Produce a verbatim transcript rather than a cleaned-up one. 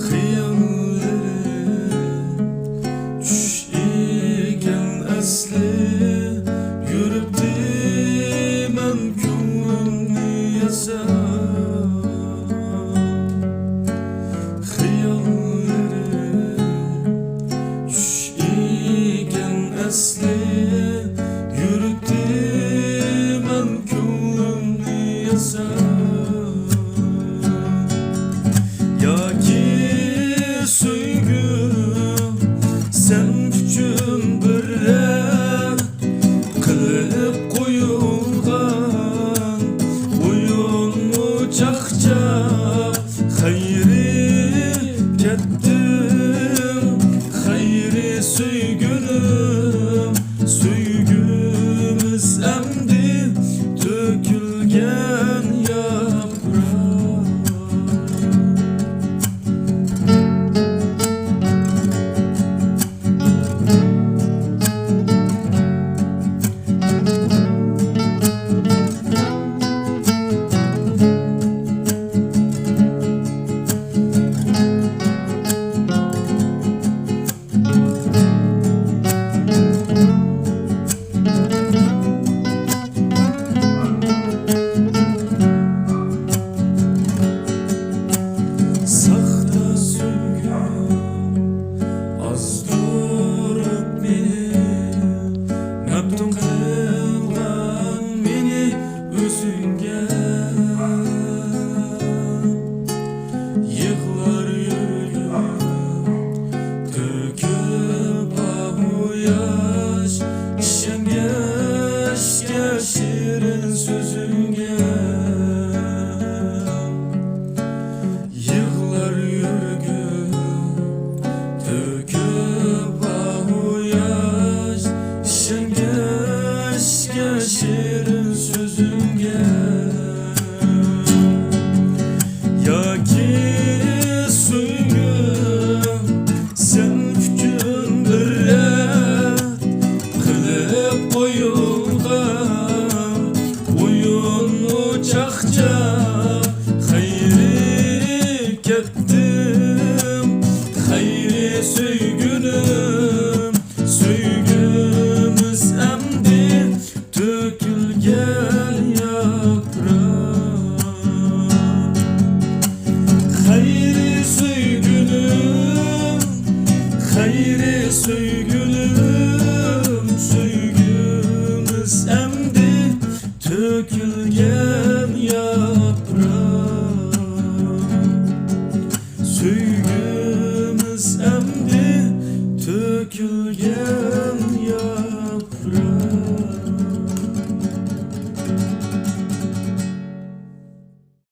خىياللىرى چۈش ئىكەن ئەسلى، يۈرۈپتىمەن كۆڭلۈمنى ياساپ. خىياللىرى چۈش ئىكەن ئەسلى، يۈرۈپتىمەن كۆڭلۈمنى ياساپ. ياكى سۆيگۈ سەن ئۈچۈن بىرەر قىلىپ قويۇلغان ئويۇنمۇ چاقچاق. خەيرى كەتتىم، خەيرى سۆيگۈنۈم، سۆيگۈمىز ئەمدى تۆكۈلگەن ياپراق. ساختا سۆيگۈ ئازدۇرۇپ مېنى، مەپتۇن قىلغان مېنى ئۆزۈڭگە. يىغلار يۈرىكىم تۆكۈپ ئاھۇ ياش، ئىشەنگەچكە شېرىن سۆزۈڭگە. يىغلار يۈرىكىم تۆكۈپ ئاھۇ ياش، ئىشەنگەچكە شېرىن سۆزۈڭگە. ياكى سۆيگۈ سەن ئۈچۈن بىر رەت قىلىپ قويۇلغان ئويۇنمۇ چاقچاق.